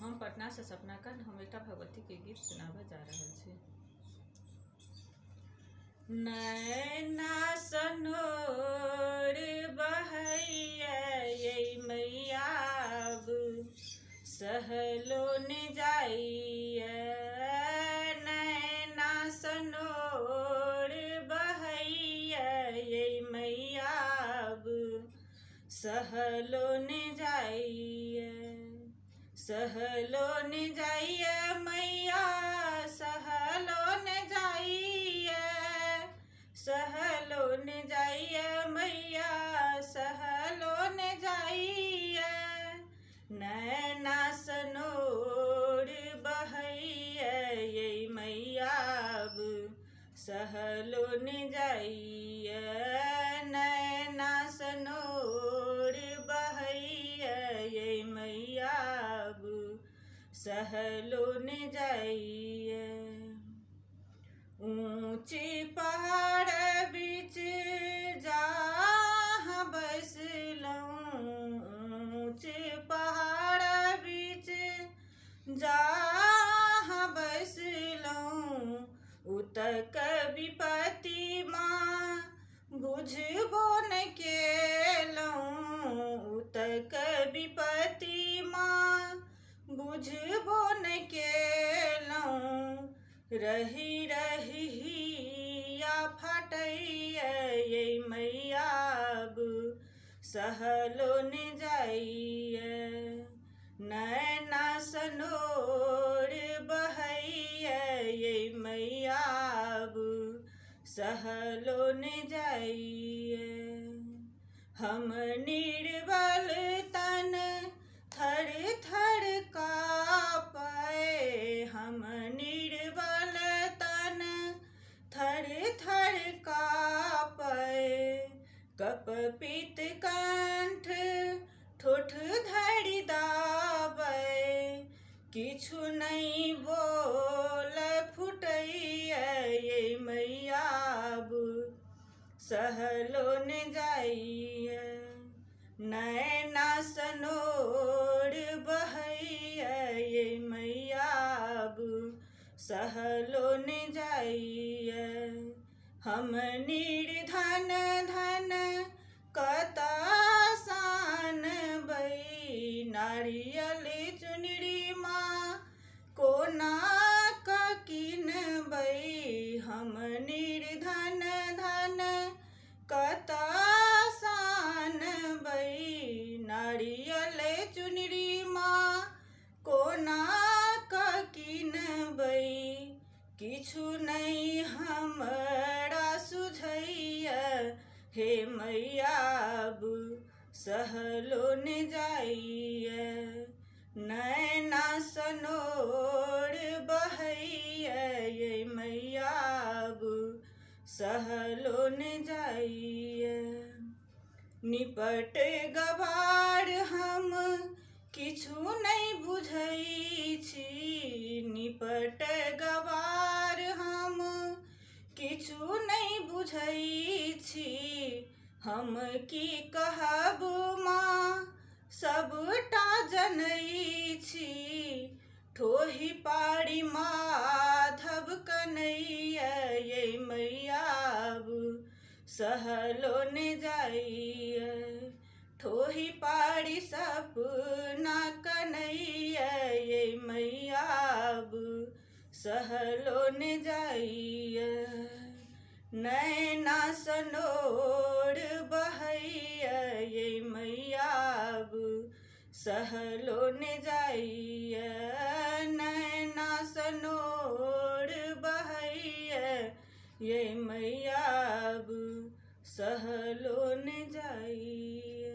हम पटनासँ सपना कर्ण। हम एकटा भगवतीके गीत सुनाबऽ जा रहल छी। नैना सनोर बहैया यै मैया, सहलो ने जाइया। नैना सनोर बहैया यै मैया, सहलो ने जाइया। सहलो ने जाइया मैया, सहलो ने जाइया। सहलो ने जाइया मैया, सहलो ने जाइया। नैना सनोर बहैया यै मैया, सहलो ने जाइया। नैना सनोर बहैया यै मैया, सहलो ने जाइया। ऊँची पहाड़ बीच जहाँ बैसलहुँ, ऊँच पहाड़ बीच जहाँ बैसलहुँ, उतक विपत्ति माँ बुझबो नहि केलहुँ। उतक विपत्ति माँ बुझबो नहि केलहुँ। रही रही हिया फटैया यै मैया, सहलो ने जाइया। नैना सनोर बहैया यै मैया, सहलो ने जाइया। हम निर्बल तन थर थर कापै, हम निर्बल तन थर थर कापै। कपपित कंठ ठोठ धरि दाबै, किछु नहि बोल फुटैया यै मैया, सहलो ने जाइया। नैना सनोर बहैया यै मैया, सहलो ने जाइया। हम निर्धन धन कतऽ सानबै, नारियल चुनरी माँ कोना कऽ किनबै। हम निर्धन धन कतऽ सानबै, नारियल चुनरी माँ कोना कऽ किनबै। किछु नहि हमरा सुझैया हे मैया, सहलो ने जाइया। नैना सनोर बहैया यै मैया, सहलो ने जाइया। निपट गवार हम किछु नहि बुझै छी, निपट गवार हम किछु नहि बुझै छी। हम की कहब माँ सबटा जनै छी, ठोहि पारी माधव कन्हैया यै मैया, सहलो ने जाइया। ठोहि पारी सपना कन्हैया यै मैया, सहलो ने जाइया। नैना सनोर बहैया यै मैया, सहलो ने जाइया। नैना सनोर बहैया यै मैया, सहलो ने जाइया।